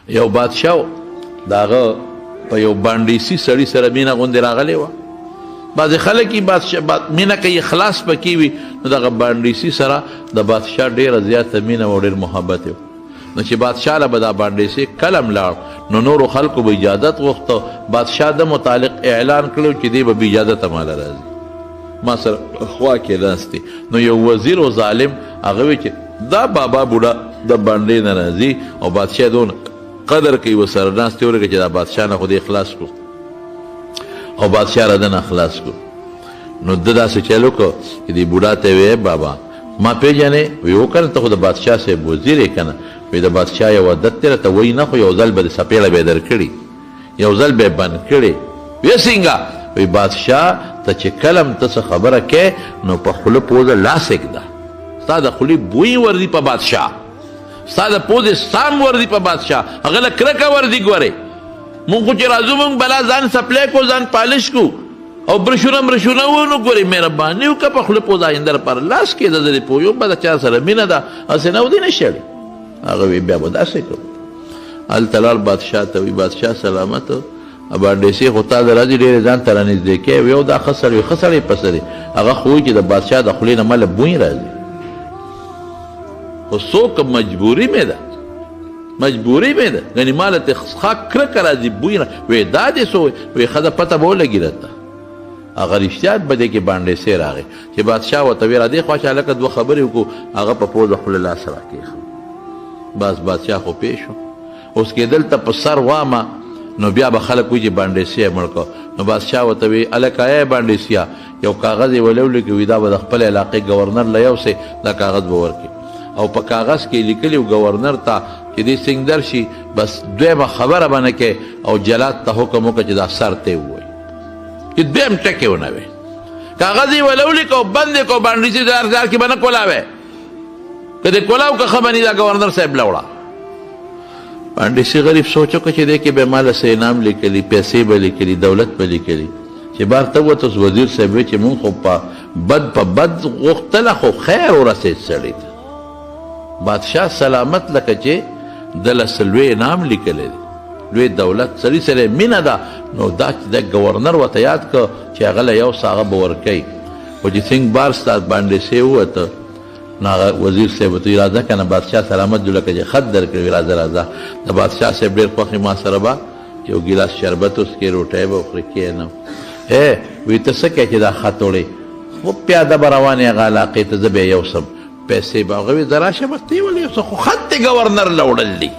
یو بادشاه د هغه په یو بانډیسي سړي سره مینه غوندې راغلې وه. بعضې خلک یې بادشاه مینه کوي، اخلاص پکې وي، نو دغه بانډیسي سره د بادشاه ډېره زیاته مینه او ډېر محبت یې. نو چې بادشاه له به دا بانډیسي کلم لاړ، نو نورو خلکو به اجازت غوښته. بادشاه د متعلق اعلان کړو چې دی به بې اجازته ماله راځي، ما سره خوا کې ناست دی. نو یو وزیر او ظالم هغه وی چې دا بابا بوډا د بانډې نه راځي او بادشاه دونه قدر کوي ورسره ناست دی، ولکه چې دا بادشاه نه خو دې خلاص کړو او بادشاه را دنه خلاص کړو. نو ده داسې چل وکړو چې دې بوډا ته یې ویل، بابا ما پېژنې؟ وی وکړه، ته خو د بادشاه صاحب وزیر یې که نه؟ وی د بادشاه یو عادت دی راته وایي نه، خو یو ځل به د څپېړه به یې درکړي، یو ځل به یې بند کړي. وی څنګه؟ وی بادشاه ته چې کله هم ته څه خبره کوې نو په خوله پوزه لاس ږده، ستا د خولې بوی ورځي په بادشاه، ستا د پوزې سام ورځي په بادشاه، هغه له کرکه ورځي. ګورې مونږ خو چې راځو مونږ بلا ځان سپلی کو، ځان پالش کو او برشونه مرشونه ونه. ګورې مهرباني وکړه په خوله پوزه آینده لپاره لاس کېده، زه دې پوه یم به د چا سره مینه ده، هسې نه ودې نه شړې. هغه وی بیا به داسې کوو. هلته لاړ بادشاه ته، وی بادشاه سلامت، بانډیسې خو تا د راځي ډېرې ځان ته رانږدې کوې. یو دا ښه سړی، ښه سړی په څه دی؟ هغه خو وایي چې د بادشاه د خولې نه ماله بوی راځي، خو څوک مجبوري مې ده، مجبوري مې ده، ګنې ماله ترې څښاک کرکه راځي، بوی را وی دا دې څه وایي؟ وی ښځه پته به ولګي راته. هغه رښتیا په دې کې بانډیسې راغی چې بادشاه ورته وی را دې خوا شه هلکه دوه خبرې وکړو. هغه په پوزه خوله لاس راکېښود، بس بادشاه خو پوه شو. اوس که دلته په سر وامه نو بیا به خلک وایي چې بانډیسې یې مړ کړ. نو بادشاه ورته وی هلکه ای بانډیسیه، یو کاغذ یې ولې ولیکه، وی دا به د خپل علاقې ګورنر له یوسې، دا کاغذ به ورکړي. او په کاغذ کې لیکلي و ګورنر ته چې دې څنګه درشي بس دویمه خبره به نه کوې، او جلاد ته حکم وکړه چې دا سر ته یې ووایي چې دویم ټکی ونه وي. کاغذ یې وله ولیکه او بند یې کړو، بانډیسي زار زار کې به نه کولاوی، که دې کولاو که ښه به نه دا ګورنر صاحب له وړه. بانډیسي غریب سوچ وکړه چې دې کې به ما له څه انعام لیکلي، پیسې به لیکلي، دولت به لیکلي. چې بار ته ووت اوس وزیر صاحب وی چې مونږ خو په بد په بد غوښتله خو خیر ورسېد سړي ته. بادشاه سلامت لکه چې ده له څه لوی انعام لیکلی دی، لوی دولت، سړي سره مینه ده. نو دا چې د ګورنر ورته یاد کړ چې هغه له یو څه هغه به ورکوي. خو چې څنګه بار ستا بانډیسې ووته، نو هغه وزیر صاحب ورته وویل راځه که نه بادشاه سلامت جو لکه چې خط درکړی. وی راځه راځه، د بادشاه صاحب ډېر خوښ ما سره به یو ګیلاس شربت وڅکې، روټۍ به وخورې، کښېنم. ای وی ته څه کوې چې دا خط وړې؟ خو پیاده به روان یې هغه علاقې ته، زه به یې یوسم، پیسې به هغه وی زه راشه بس ته یې ولې یوسه، خو خط دې ګورنر له وړل دي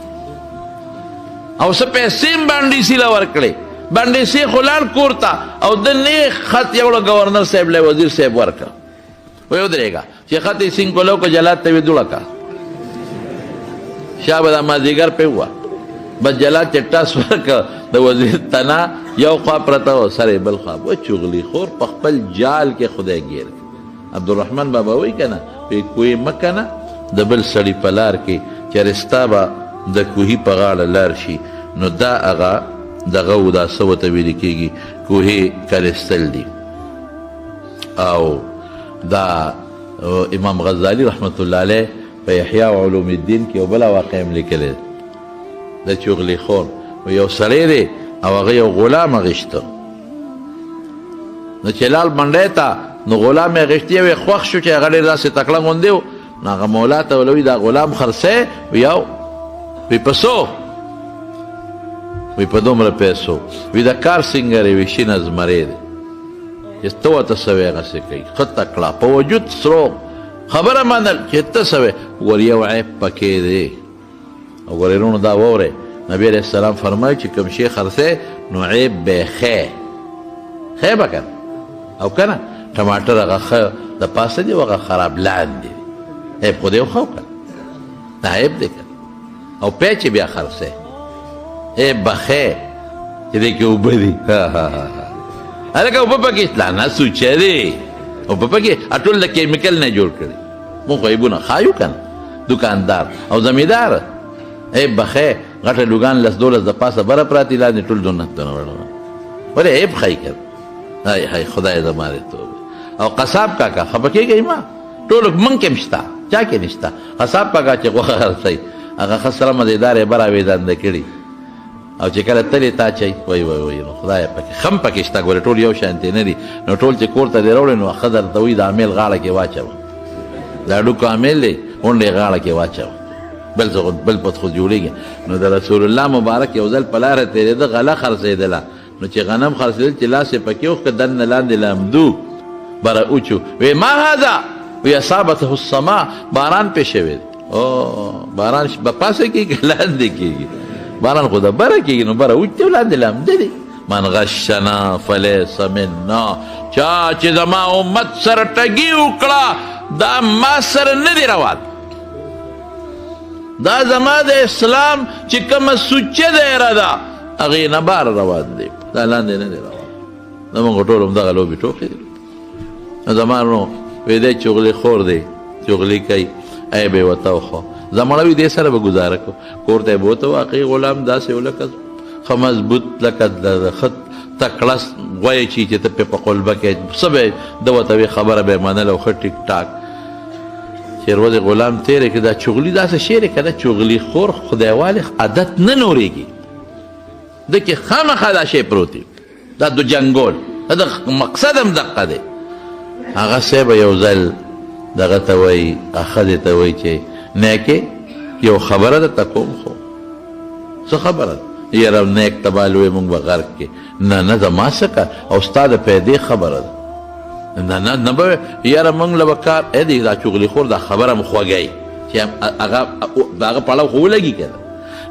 او څه پیسې هم بانډیسي له ورکړې. بانډیسي خو لاړ کور ته او ده نیغ خط یوړه ګورنر صاحب له وزیر صاحب ورکړ. وی ودرېږه چې خط یې سینګ کولو که جلاد ته وی دوړه که شا به دا مازدیګر پې ووه. بس جلاد چې ټس ورکړ د وزیر تنا یو خوا پرته وه، سر یې بل خوا. و چغلي خور په خپل جال کې خدای ګیر کړ. عبدالرحمن بابا وایي که نه، وی کوی مه که نه د بل سړي په لار کې، چېرې ستا به د کوهي په غاړه لار شي. نو دا هغه دغه و، دا څه ورته ویل کېږي، کوهي کلستل دي. او دا امام غزالی رحمت الله علیه په احیاء علوم الدین کې یو بله واقعه هم لیکلې ده د چغلي خور. یو سړی دی او هغه یو غلام اخیسته. نو چې لاړ منډۍ ته، نو غلام یې اخیستی، یو یې خوښ شو چې هغه ډېر داسې تکړه غوندې و. نو هغه مولا ته ولوي دا غلام خرڅی، وی او وی په څو؟ وی په دومره پیسو. وی د کار څنګه دی؟ وی شینه زمری دی چې ته ورته څه وایې هغسې کوي، ښه تکړه په وجود سروغ خبره منل چې ته څه وایې. ګور یو عیب پکې دی. او ګورې وروڼو دا واورئ، نبی علیه السلام فرمایي چې کوم شی خرڅی نو عیب به یې ښی، ښی به که نه او که نه ټماټر هغه ښه د پاسه دی او هغه خراب لاندې دی، عیب خو دی وښه که نه، دا عیب دی که نه. او پی چې بیا خرڅی عیب به ښی چې دې کې اوبه دي. هلکه اوبه پکې لا نه سوچه دی، اوبه پکې ټول د کیمیکل نه جوړ کړي. موږ خو عیبونه ښایو که نه، دکاندار او زمیندار عیب به ښی، غټه لوګان لس دولس د پاسه بره پراته لاندې ټول دونه دونه وړه ولې عیب ښایي که نه. های های خدای زما دې توبه. او قصاب کاکا خفه کېږئ ما، ټولو موږ کې هم شته، چا کې نشته. قصاب کاکا چې غوښه خرڅوي هغه ښه سره مزېدار یې بره ویدانده کړي. او چې کله تلې تا چي وای وای وای، نو خدای پکې خم پکې شته. ګورې ټول یو شانتې نه دي، نو ټول چې کور ته دې راوړي نو ښځه درته وایي دا امیل غاړه کې واچوه، دا ډوکو امیل دی، غونډې غاړه کې واچوه، بل څه بل پت خو جوړېږي. نو د رسول الله مبارک یو ځل په لاره تېرېده، غله خرڅېدله، نو چې غنم خرڅېدل چې لاس یې پکې وښکه، دننه لاندې لامدو بره اوچو، وی ما هذا؟ وی اصابته السما، باران پې شوی دی. او باران به پاسه کېږي لاندې کېږي؟ باران خو د بره کېږي، نو بره اوچ دی، لاندې لامده دی. من غشنا فلیس منا، چا چې زما امت سره ټګي وکړه دا ما سره نه دی روان، دا زما د اسلام چې کومه سوچه دایره ده هغې نه بار روان دی، دا لاندې نه دی روان. زمونږ ټول همدغه لوبې ټوقې دي. زما نو وی دی چغلي خور دی، چغلي کوي، عیب یې ورته وښو، زمړه وي دې سره به ګزاره کو. کور ته یې بوته، واقعي غلام داسې و لکه ښه مضبوط، لکه د ښه تکړه غویی چې ته پرې په قلبه کې څه به ده ورته وي، خبره به یې منله او ښه ټیک ټاک. چې ورځې غلام تېرې کړې، دا چغلي داسې شی دی که نه، چغلي خور خدایوالې عادت نه نورېږي، ده کې خامخا دا شی پروت وي، دا د جنګول دا مقصد هم دقه دی. هغه صاحب یو ځل دغه ته وایي، ښځې ته وایي چې نیکې یو خبره درته کوم، خو څه خبره ده؟ یاره نیک ته بال وایي موږ به غرق کې. نه نه زما څه کار او ستا د پیدې خبره ده. نه نه نه به یاره موږ له به کار ای دی دا چغلي خور دا خبره هم خوږوي چې هغه د هغه پړاو خو ولګي که نه.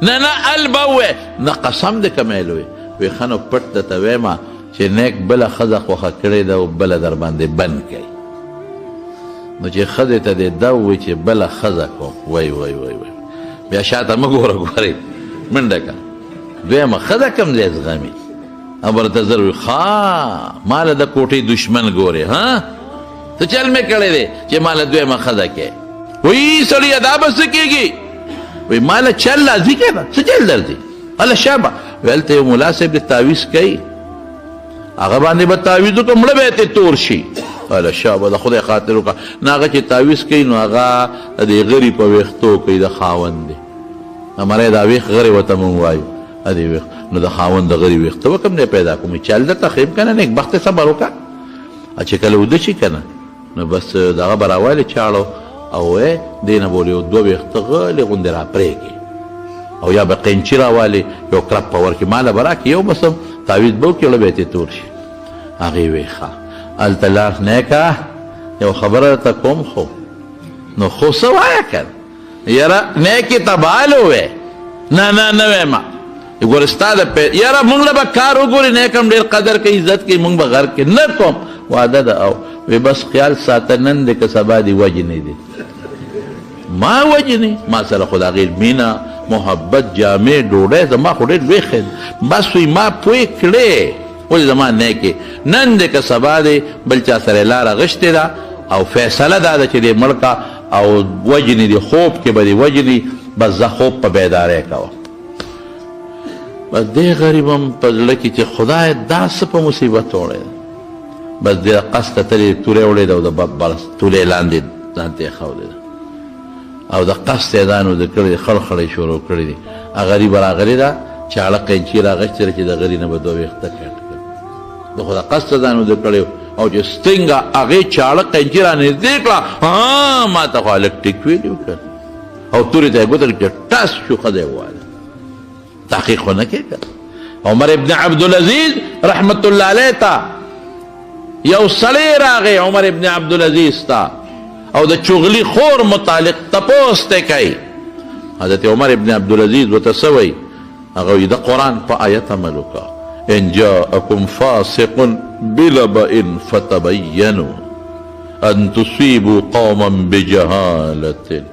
نه نه ال به ووایې، نه قسم دې که مې وایي. وایي ښه نو پټ درته وایم چې نیک بله ښځه خوښه کړې ده او بله در باندې بند کوي. نو چې ښځې ته دې دا ووایي چې بله ښځه کوم، وای وای وای وای، بیا شاته مه ګوره، ګورې منډه که دویمه ښځه کوم ځای زغمي؟ او ورته زر وایي ښه ما له د کوټې دښمن ګورې، ها څه چل مې کړی دی چې ما له دویمه ښځه کې؟ وایي سړیه دا به څه کېږي؟ وایي ما له چل راځي که نه، څه چل درځي؟ هله شابه. ویل هلته یو ملا صاحب دې تعویذ کوي، هغه باندې به تعویذ وکړم مړه به یې ترې تور شي. هله شابه د خدای خاطر وکړه. نه هغه چې تعویذ کوي نو هغه د دې غري په ویښتو کوي، د خاوند دی، امره دا ویښ غرې ورته مونږ وایو، دې ویښ، نو د خاوند د غري ویښته به کوم ځای پیدا کوم؟ چې هلته درته ښیم که نه نېکبخته صبر وکړه، چې کله وده شي که نه نو بس دغه به راوالي چاړو او دې نه بولې یو دوه ویښته غلې غوندې راپرې کړي، او یا به قینچي راوالي یو کرپ په ورکړي، ماله به راکړي یو بس تعویذ به وکړي ړه به یې ترې تور شي. هغې ویې ښه هلته لاړ نیکه یو خبره درته کوم، خو نو خو څه وایه که نه، یاره نیکې ته بال ووایه. نه نه نه وایم، ګوره ستا د یاره مونږ له به کار وګوري، نیک هم ډېر قدر کوي عزت کوي، مونږ به غرق کړي، نه کوم وعده ده. او وی بس خیال ساته نن دې که سبا دې وژنې دي، ما وژنې، ما سره خو د هغې مینه محبت جامې ډوډۍ زما خو ډېر لوی خیر، بس وی ما پوه کړې ولې زما نیکې نن دې که سبا دې بل چا سره لاره غشتې ده، او فیصله دا ده چې دې مړ کا او وژنې دې، خوب کې به دې وژني، بس زه خوب په بیدارۍ کوه. بس دې غریب هم په زړه کې چې خدای دا څه په مصیبت وړی، بس دې قصد ته تللی تورې وړې ده او د بس تورې لاندې ځان ته ایښودې ده، او د قصد یې ځان وده کړی، خړ خړ یې شروع کړی دی. هغه غریبه راغلې ده، چاړه قینچي راغشتې ده چې د غري نه به دوه ویښته کټ کړي، د خو د قصد ځان وده کړی، او چې ستنګه هغې چاړه قینچي رانږدې کړه، ها ما ته خو هلک ټیک ویلي وکړه، او تورې ته یې ګوته کړه چې ټس شو، ښځه یې وواله. تحقیق خو نه کېږي. عمر ابن عبدالعزیز رحمت الله علیه ته یو سړی راغی، عمر ابن عبدالعزیز ته، او د چغلي خور متعلق تپوس ته کوي. حضرت عمر ابن عبدالعزیز ورته څه وایي؟ هغه وایي د قرآن په آیت عمل وکړه، ان جاءکم فاسق بنبأ فتبینوا ان تصیبوا قوما بجهالة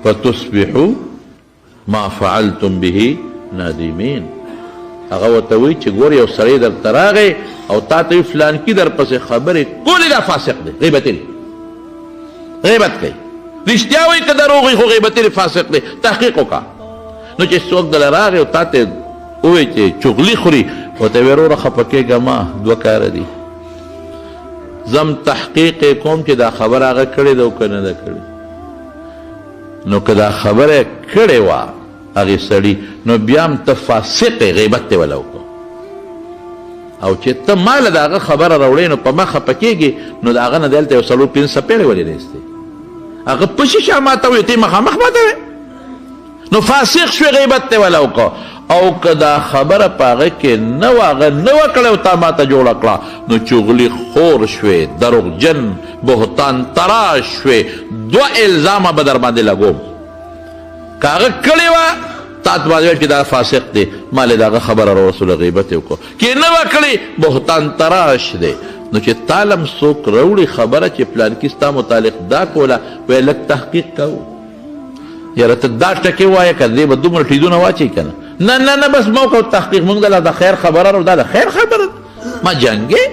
فتصبحوا ما فعلتم به نادمین. هغه ورته وایي چې ګور یو سړی درته راغی او تا ته فلانکي در پسې خبرې کولې، دا فاسق دی، غیبتي دی، غیبت کوي، رښتیا وایي که دروغ وایي خو غیبتي دی، فاسق دی، تحقیق وکړه. نو چې څوک دله راغی او تا ته ووایي چې چغلي خوري، ورته وایي وروره خفه کېږه مه، دوه کاره دي، ځم تحقیق یې کوم چې دا خبره هغه کړې ده او که نه ده کړې. نو که دا خبره کړې وه هغې سړي، نو بیا هم ته فاسق یې، غیبت دې وله وکړو. او چې ته ما له د هغه خبره راوړې نو په ما خفه کېږې، نو د هغه نه دلته یو څلور پنځه څپېړې ولې نه ایستې؟ هغه په شیشه ماته وایي، ته یې مخامخ ماته وایې، نو فاسق شوې، غیبت دې وله وکړو. او که دا خبره په هغه کې نه وه، هغه نه وه کړې او تا ماته جوړه کړه، نو چغلي خور شوې، دروغجن، بهتان تراش شوې، دوه الزامه به در باندې لګوم. که هغه کړې وه تا ته ویل چې دا فاسق دی، ما له د هغه خبره راورسوله، غیبت یې وکړو. که نه وه کړې، بهتان تراش دی. نو چې تا له هم څوک راوړي خبره چې پلانکي ستا متعلق دا کوله، وایه لږ تحقیق کوو، یاره ته دا ټکی وایه که دې به دومره ټیزونه واچوي که نه؟ نه نه نه، بس ما وکړو تحقیق، مونږ د خیر خبره راوړو، دا د خیر خبره ده، ما جنګې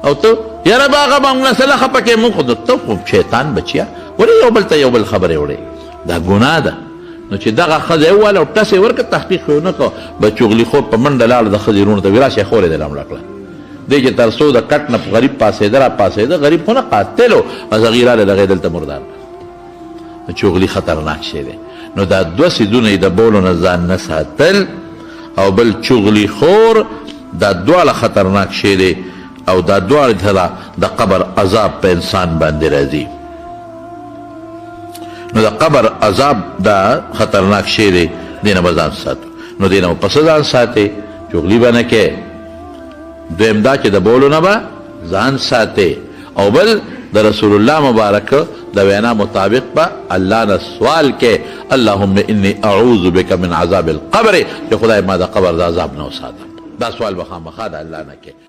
او ته یاره به هغه به موږ سره خپه کې، مونږ خو ته خو شیطان بچیه، ولې یو بل ته یو بل خبرې وړې؟ دا ګناه ده. نو چې دغه ښځه یې وواله او ټس یې ورکړ، تحقیق یې ونه کړ، به چغلي خور په منډه لاړه د ښځې وروڼو ته ویې راشه خور یې دې رامړه کړه. دی چې تر څو د کټ نه غریب پاڅېده را پاڅېده، غریب خو نه قاتل و، بس هغوی راغله دغه یې دلته مردار کړ. نو چغلي خطرناک شی دی. نو دا دوه څیزونه یې د بولو نه ځان نه ساتل او بل چغلي خور، دا دواړه خطرناک شی دی او دا دواړه سره د قبر عذاب په انسان باندې راځي. نو د قبر عذاب دا خطرناک شی دی، دې نه به ځان ساتو. نو دې نه به په څه ځان ساتې؟ چغلي به نه کې. دویم دا چې د بولو نه به ځان ساتې، او بل د رسول الله مبارک د وینا مطابق به الله نه سوال کې، اللهم انی اعوذ بک من عذاب القبر، چې خدای ما د قبر د عذاب نه وساته. دا سوال به خامخا د الله نه کې.